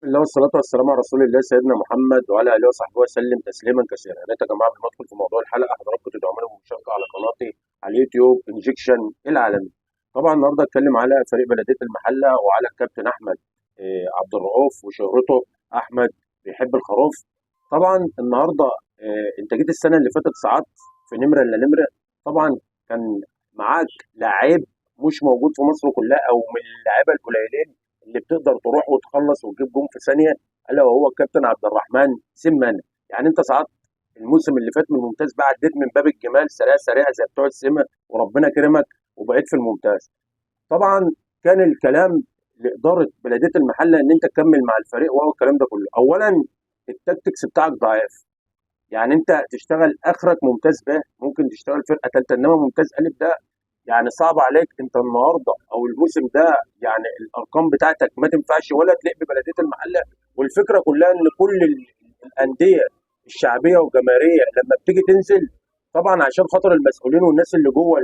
الله والصلاة والسلام على رسول الله سيدنا محمد وعلى آله وصحبه وسلم تسليما كثيرا. يا ريت يا جماعة قبل ما ادخل في موضوع الحلقة حضراتكم تدعموني بمشاركة على قناتي على اليوتيوب انجكشن العالمي. طبعا النهارده اتكلم على فريق بلدية المحلة وعلى الكابتن أحمد عبد الرؤوف وشهرته أحمد بيحب الخروف. طبعا النهارده انت جيت السنة اللي فاتت صعدت في نمرة إلا نمرة، طبعا كان معاك لعيب مش موجود في مصر كلها أو من اللعيبة القليلين اللي بتقدر تروح وتخلص وتجيب جون في ثانية، الا وهو الكابتن عبد الرحمن سمانه. يعني انت صعدت الموسم اللي فات من الممتاز بقى، عديت من باب الجمال سريع سريع زي بتوع السمة وربنا كرمك وبقيت في الممتاز. طبعا كان الكلام لادارة بلديه المحلة ان انت تكمل مع الفريق وهو الكلام ده كله. اولا ال tactics بتاعك ضعيف، يعني انت تشتغل اخرك ممتاز به، ممكن تشتغل فرقه ثالثة، انما ممتاز الف ده يعني صعب عليك. انت النهارده او الموسم ده يعني الارقام بتاعتك ما تنفعش ولا تليق ببلديه المحلة. والفكرة كلها ان كل الاندية الشعبية والجماهيريه لما بتيجي تنزل طبعا عشان خاطر المسؤولين والناس اللي جوه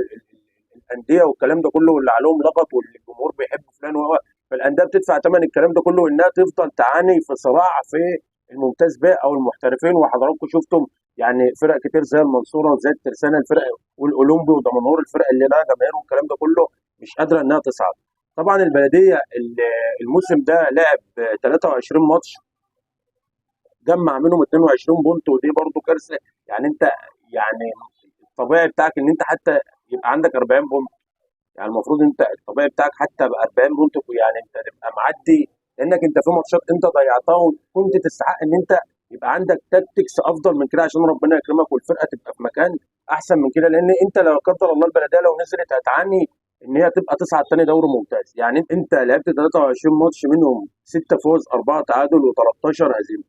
الاندية والكلام ده كله واللي عليهم لغط واللي الجمهور بيحب فلان وهو، فالانديه بتدفع ثمن الكلام ده كله انها تفضل تعاني في صراع في الممتاز ب او المحترفين. وحضراتكم شفتم يعني فرق كتير زي المنصورة وزي الترسانه الفرق والاولمبي ودمنهور، الفرق اللي لها جماهير والكلام ده كله مش قادرة انها تصعد. طبعا البلدية الموسم ده لعب 23 ماتش، جمع منهم 22 point، ودي برضو كارثة. يعني انت يعني الطبيعي بتاعك ان انت حتى يبقى عندك 40 point، يعني المفروض انت الطبيعي بتاعك حتى ب 40 point، يعني انت تبقى معدي، لانك انت في ماتشات انت ضيعتها وكنت تستحق ان انت يبقى عندك tactics افضل من كده عشان ربنا يكرمك والفرقة تبقى في مكان احسن من كده. لان انت لو قدر الله البلدية لو نزلت هتعاني ان هي تبقى تصعد تاني دوري ممتاز. يعني انت لعبت 23 ماتش منهم 6 فوز 4 تعادل و13 هزيمة،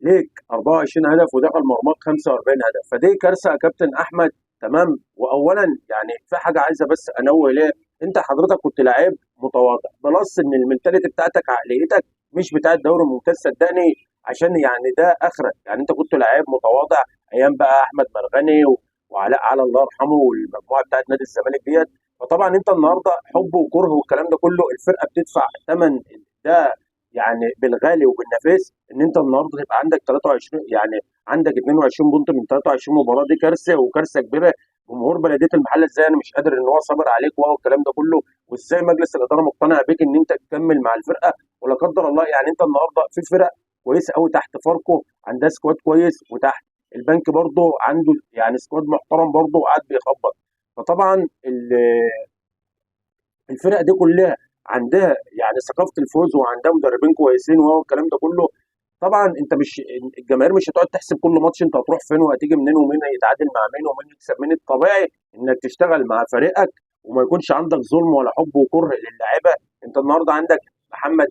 ليك 24 هدف ودخل مرماك 45 هدف، فدي كارثة يا كابتن احمد. تمام. واولا يعني في حاجة عايزه بس انوه ليه، انت حضرتك كنت لعيب متواضع، plus ان ال mentality بتاعتك عقليتك مش بتاعت دوري ممتاز صدقني، عشان يعني ده اخرك. يعني انت كنت لعيب متواضع ايام بقى احمد مرغني وعلاء على الله يرحمه والمجموعة بتاعت نادي الزمالك ديت. فطبعا انت النهارده حب وكره والكلام ده كله الفرقة بتدفع ثمن ده يعني بالغالي وبالنفيس، ان انت النهارده تبقى عندك 23، يعني عندك 22 point من 23 مباراة، دي كارثة وكارثة كبيرة. جمهور بلديه المحلة ازاي انا مش قادر ان هو صابر عليك وهو الكلام ده كله، وازاي مجلس الادارة مقتنع بيك ان انت تكمل مع الفرقة ولا قدر الله. يعني انت النهارده في فرق كويسة قوي تحت، فاركو عندها squad كويس، وتحت البنك برضه عنده يعني squad محترم برضه وقاعد بيخبط. فطبعا الفرق دي كلها عندها يعني ثقافة الفوز وعندها مدربين كويسين وهو الكلام ده كله. طبعا انت مش الجماهير مش هتقعد تحسب كل ماتش انت هتروح فين وهتيجي منين ومين هيتعادل مع مين ومين يكسب مين. الطبيعي انك تشتغل مع فريقك وما يكونش عندك ظلم ولا حب وكره للاعيبه. انت النهارده عندك محمد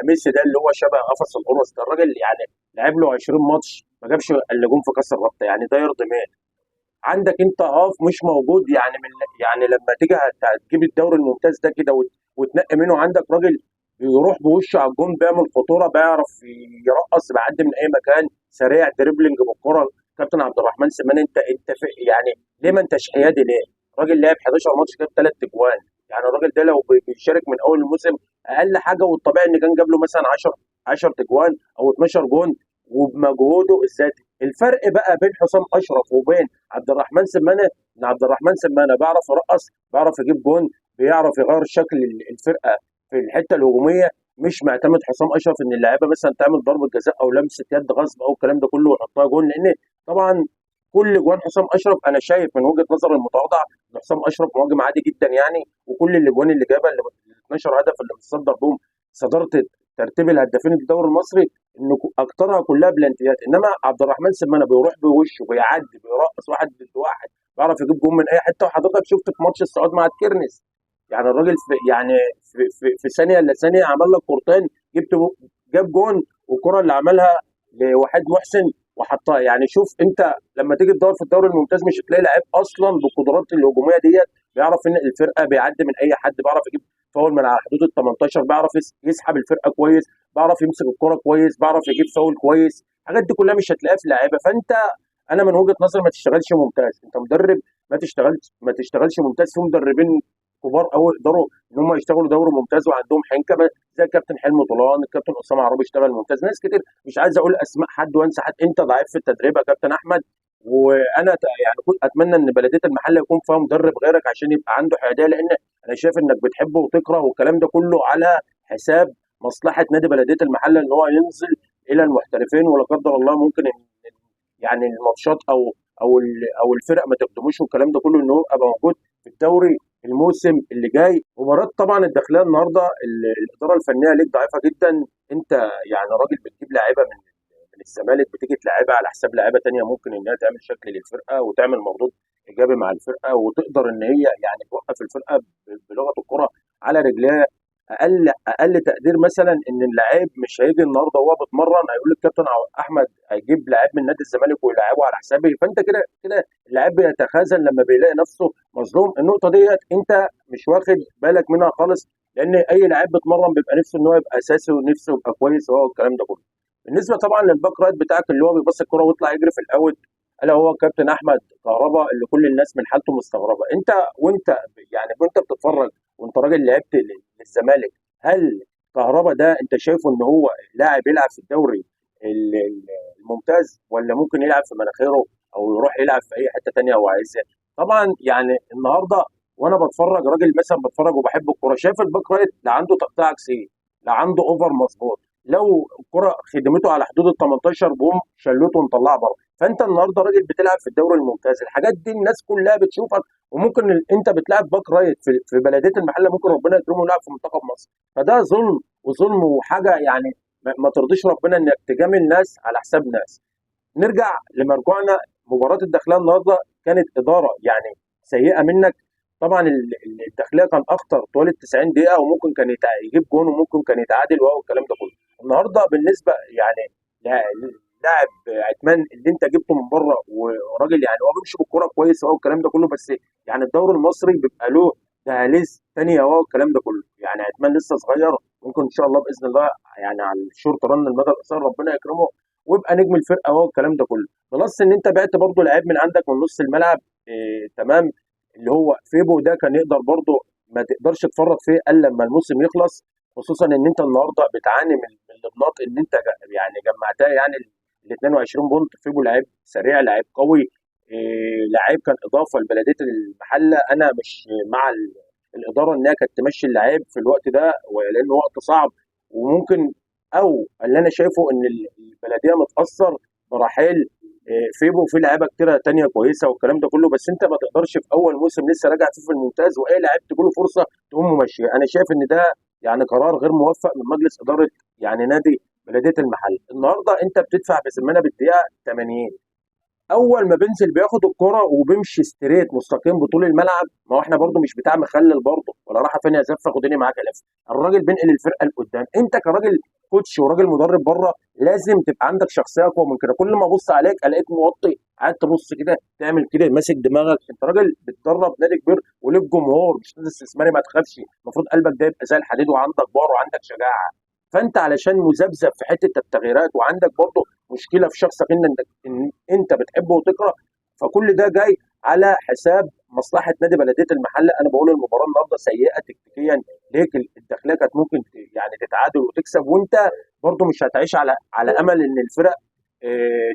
اميسي ده اللي هو شبه قفص القرص ده، الراجل يعني لعب له 20 ماتش ما جابش الا جون في كاس الرابطة، يعني ده يرضي مين؟ عندك انت هاف مش موجود، يعني من يعني لما تيجي هتجيب الدوري الممتاز ده كده وتنقي منه، عندك راجل بيروح بوشه على الجون، بيعمل خطورة، بيعرف يرقص، بيعدي من اي مكان، سريع، dribbling بالكرة. كابتن عبد الرحمن سمان انت في يعني ليه ما انتش حيادي ليه؟ راجل لعب 11 ماتش جاب 3 اجوان، يعني الراجل ده لو بيشارك من اول الموسم اقل حاجة، والطبيعي ان كان جاب له مثلا 10 اجوان او 12 جون وبمجهوده الذاتي. الفرق بقى بين حسام اشرف وبين عبد الرحمن سمانه ان عبد الرحمن سمانه بيعرف يرقص، بيعرف يجيب جون، بيعرف يغير شكل الفرقة في الحتة الهجومية، مش معتمد حسام اشرف ان اللعيبة مثلا تعمل ضربه جزاء او لمسه يد غصب او الكلام ده كله ويحطها جون. لان طبعا كل جوان حسام اشرف انا شايف من وجهه نظر المتواضعة ان حسام اشرف مهاجم عادي جدا يعني، وكل الاجوان اللي جابها اللي 12 هدف اللي متصدر بهم صدارة ترتيب الهدافين الدوري المصري ان اكترها كلها بلانتيات. انما عبد الرحمن سمانه بيروح بوشه، بيعدي، بيرقص واحد ضد واحد، بيعرف يجيب جون من اي حتة. وحضرتك شفت في ماتش الصعود مع الكرنس، يعني الراجل في يعني في في, في ثانية الا ثانية عمل لك كورتين، جاب جون، والكره اللي عملها لوحيد محسن وحطها. يعني شوف انت لما تيجي تدور في الدوري الممتاز مش هتلاقي لعيب اصلا بالقدرات الهجومية ديت، بيعرف ان الفرقة بيعدي من اي حد، بيعرف يجيب فاول من على حدود ال 18، بيعرف يسحب الفرقة كويس، بيعرف يمسك الكره كويس، بيعرف يجيب فاول كويس. الحاجات دي كلها مش هتلاقيها في لعيبة. فانت انا من وجهه نظري ما تشتغلش ممتاز، انت مدرب ما تشتغلش ممتاز. في مدربين كبار قوي يقدروا ان هم يشتغلوا دوري ممتاز وعندهم حنكه، زي الكابتن حلمي طولان، الكابتن اسامة عرابي اشتغل ممتاز، ناس كتير مش عايز اقول اسماء حد وانسى حد. انت ضعيف في التدريب يا كابتن احمد، وانا يعني كنت اتمنى ان بلديه المحلة يكون فيها مدرب غيرك عشان يبقى عنده حيادية، لان انا شايف انك بتحبه وتكره والكلام ده كله على حساب مصلحة نادي بلديه المحلة، ان هو ينزل الى المحترفين، ولا قدر الله ممكن يعني الماتشات او الفرق ما تخدموش والكلام ده كله، ان هو يبقى موجود في الدوري الموسم اللي جاي. مباراة طبعا الداخلية النهارده الادارة الفنية ليك ضعيفة جدا. انت يعني راجل بتجيب لاعيبه من الزمالك، بتيجي تلعبها على حساب لاعيبه ثانية ممكن انها تعمل شكل للفرقة وتعمل مردود ايجابي مع الفرقة، وتقدر ان هي يعني توقف الفرقة بلغه الكره على رجليها. اقل تقدير مثلا ان اللاعب مش هيجي النهارده وهو بيتمرن هيقول للكابتن احمد هيجيب لاعب من نادي الزمالك ويلعبه على حسابي، فانت كده كده اللاعب بيتخاذل لما بيلاقي نفسه مظلوم. النقطة ديت انت مش واخد بالك منها خالص، لان اي لاعب بيتمرن بيبقى نفسه ان هو يبقى اساسي ونفسه يبقى كويس وهو الكلام ده كله. بالنسبة طبعا لل back right بتاعك اللي هو بيبص الكره ويطلع يجري في الاوت، الا هو كابتن احمد كهربا اللي كل الناس من حالته مستغربه. انت وانت يعني وانت بتتفرج وانت راجل لعبت للزمالك، هل كهربا ده انت شايفه ان هو لاعب يلعب في الدوري الممتاز، ولا ممكن يلعب في مناخيره او يروح يلعب في اي حتة ثانية هو عايزها؟ طبعا يعني النهارده وانا بتفرج، راجل مثلا بتفرج وبحب الكورة، شايف ال back right لا عنده تقطيع عكسية، لا عنده over مظبوط، لو الكره خدمته على حدود ال 18 بوم شلته ومطلعها بره. فانت النهارده راجل بتلعب في الدوري الممتاز، الحاجات دي الناس كلها بتشوفك، وممكن انت بتلعب back right في بلديه المحلة، ممكن ربنا يكرمه ويلعب في منتخب مصر. فده ظلم وظلم وحاجه يعني ما ترضيش ربنا انك تجامل ناس على حساب ناس. نرجع لمرجوعنا، مباراة الداخلية النهارده كانت ادارة يعني سيئه منك. طبعا الداخلية كان اخطر طوال ال 90 دقيقة، وممكن كان يجيب جون وممكن كان يتعادل وهو الكلام ده كله. النهارده بالنسبة يعني لاعب عثمان اللي انت جبته من بره، وراجل يعني هو بيمشي بالكورة كويس وهو الكلام ده كله، بس يعني الدوري المصري بيبقى له دهاليز ثانية وهو الكلام ده كله. يعني عثمان لسه صغير، ممكن ان شاء الله باذن الله يعني على ال short run المدى القصير ربنا يكرمه ويبقى نجم الفرقة وهو الكلام ده كله. plus ان انت بعت برضه لعيب من عندك من نص الملعب تمام، اللي هو فيبو ده كان يقدر برضه ما تقدرش تفرط فيه الا لما الموسم يخلص، خصوصا ان انت النهارده بتعاني من النقاط ان انت يعني جمعتها يعني ال 22 point. فيبو لعيب سريع، لعيب قوي، لعيب كان اضافه لبلديه المحلة. انا مش مع الادارة انها كانت تمشي اللعيب في الوقت ده، لانه وقت صعب، وممكن او اللي انا شايفه ان البلدية متاثر برحيل فيبو في لعيبة كتيرة تانية كويسة والكلام ده كله، بس انت ما تقدرش في اول موسم لسه راجع فيه في الممتاز واي لعيب تجيله فرصة تقوم ممشيه. انا شايف ان ده يعني قرار غير موفق من مجلس ادارة يعني نادي بلديه المحلة. النهارده انت بتدفع بسمانه بالدقيقة 80، اول ما بينزل بياخد الكره وبيمشي straight مستقيم بطول الملعب. ما هو احنا برده مش بتاع مخلل برده، ولا راحة فين يا زفه خدني معاك يا لفه. الراجل بينقل الفرقة لقدام. انت كراجل coach وراجل مدرب بره لازم تبقى عندك شخصية اقوى من كده. كل ما ابص عليك الاقيك موطي، قاعد تبص كده تعمل كده ماسك دماغك. انت راجل بتدرب نادي كبير وليك جمهور، مش نادي استثماري، ما تخافش، المفروض قلبك ده يبقى زي الحديد وعندك power وعندك شجاعة. فانت علشان مذبذب في حتة التغييرات وعندك برضه مشكلة في شخصك ان انت بتحبه وتكره، فكل ده جاي على حساب مصلحة نادي بلديه المحلة. انا بقول المباراة النهارده سيئه تكتيكيا ليك، الداخلية كانت ممكن يعني تتعادل وتكسب، وانت برضه مش هتعيش على امل ان الفرق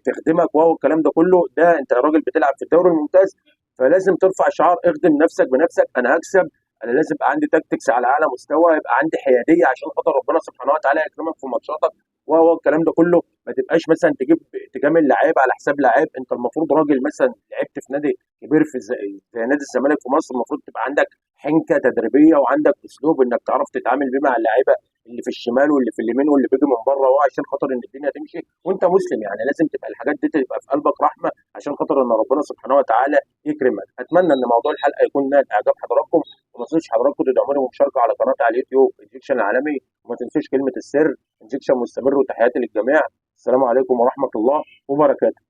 تخدمك وهو الكلام ده كله. ده انت راجل بتلعب في الدوري الممتاز، فلازم ترفع شعار اخدم نفسك بنفسك، انا هكسب، انا لازم يبقى عندي tactics على اعلى مستوى، يبقى عندي حيادية عشان خاطر ربنا سبحانه وتعالى يكرمك في ماتشاتك وهو الكلام ده كله. ما تبقاش مثلا تجيب تجامل لعيب على حساب لعيب. انت المفروض راجل مثلا لعبت في نادي كبير في زي نادي الزمالك في مصر، المفروض تبقى عندك حنكه تدريبية وعندك اسلوب انك تعرف تتعامل بيه مع اللعيبة اللي في الشمال واللي في اليمين واللي بيجي من بره، وهو عشان خاطر ان الدنيا تمشي. وانت مسلم يعني لازم تبقى الحاجات دي تبقى في قلبك رحمه عشان خاطر ان ربنا سبحانه وتعالى يكرمك. اتمنى ان موضوع الحلقة يكون نال اعجاب حضراتكم، وما تنسوش حضراتكم تدعموني بمشاركة على قناتي على اليوتيوب انجكشن العالمي، وما تنسوش كلمة السر انجكشن مستمر. وتحياتي للجميع، السلام عليكم ورحمة الله وبركاته.